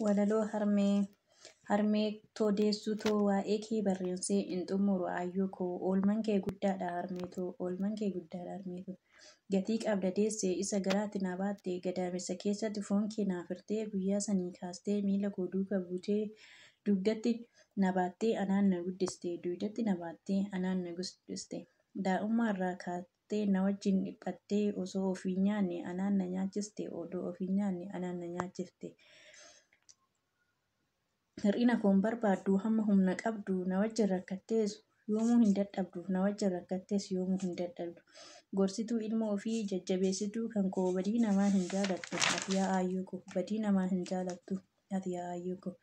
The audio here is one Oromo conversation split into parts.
Walaloo harmee. Harmee too, deessuu too, waa'ee kee barreessee hin xumuru aayyoo koo. Oolmaan kee guddaadha harmee too, oolmaan kee guddaadha harmee too. Gatii qabda deessee isa garaatti na baatte, gadaamessa keessatti foon kee naaf hirtee, guyyaa sanii kaastee miila koo duuka buutee dugdatti na baattee anaan na guddiste, dugdatti na baattee anaan na guddiste. Daa'imummaa irraa kaastee na wajjin dhiphattee, osoo ofii hin nyaanne anaan na nyaachiste, odoo ofii hin nyaanne anaan na nyaachifte. Hir'ina koo hin barbaaddu, hamma humna qabdu na wajjin rakkattees yoomuu hin dadhabdu, na wajjin rakkattees yoomuu hin dadhabdu. Gorsituu ilma ofii jajjabeessituu kan koo, badii namaa hin jaalattu ati yaa aayyoo koo, badii namaa hin jaalattu ati yaa aayyoo koo.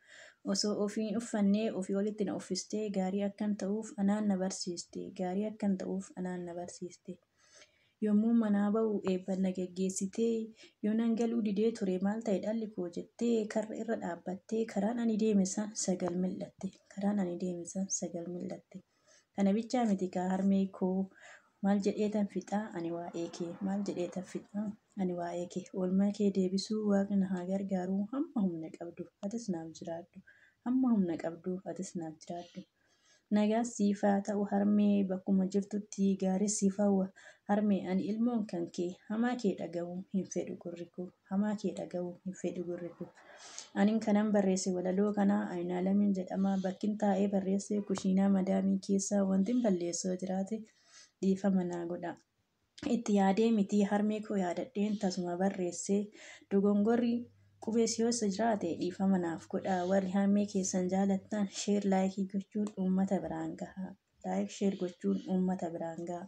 Osoo ofii hin uffannee ofii olitti na uffistee, gaarii akkan ta'uuf anaan na barsiiste, gaarii akkan ta'uuf anaan na barsiiste. Yommuu manaa ba'u eebban na geggeessitee, yoonan galuu didee ture maal ta'e dhalli koo jettee karra irra dhaabbattee karaan ani deeme san sagal mil'atte, karaan ani deeme san sagal mil'atte. Kana bichaa miti kaa harmee koo, maal jedheetan fixaa ani waa'ee kee, maal jedheetan fixaa ani waa'ee kee. Oolmaa kee deebisuu waaqni na haa gargaaru, hamma humna qabdu atis naaf jiraadhu, hamma humna qabdu atis naaf jiraadhu. Nagaan siif haa ta'u harmee, bakkuma jirtutti gaarii siif hawwa harmee, ani ilmoon kan kee, hamaa kee dhaga'uu hin fedhu gurri koo, hamaa kee dhaga'uu hin fedhu gurri koo. Anin kanan barreesse walaloo kanaa Ayinaalamiin jedhama. Bakkin taa'ee barreesse kushiinaa madaamii keessa. Wantin balleessoo jiraate dhiifama naa godha. Itti yaadee miti, harmee koo yaadadheen tasuma barreesse. Dogongorri qubees yoo isa jiraate dhiifama naaf godha. Warri harmee keessan jaalattan share, like gochuun uummata biraan gaha. Like, share gochuun uummata biraan gaha.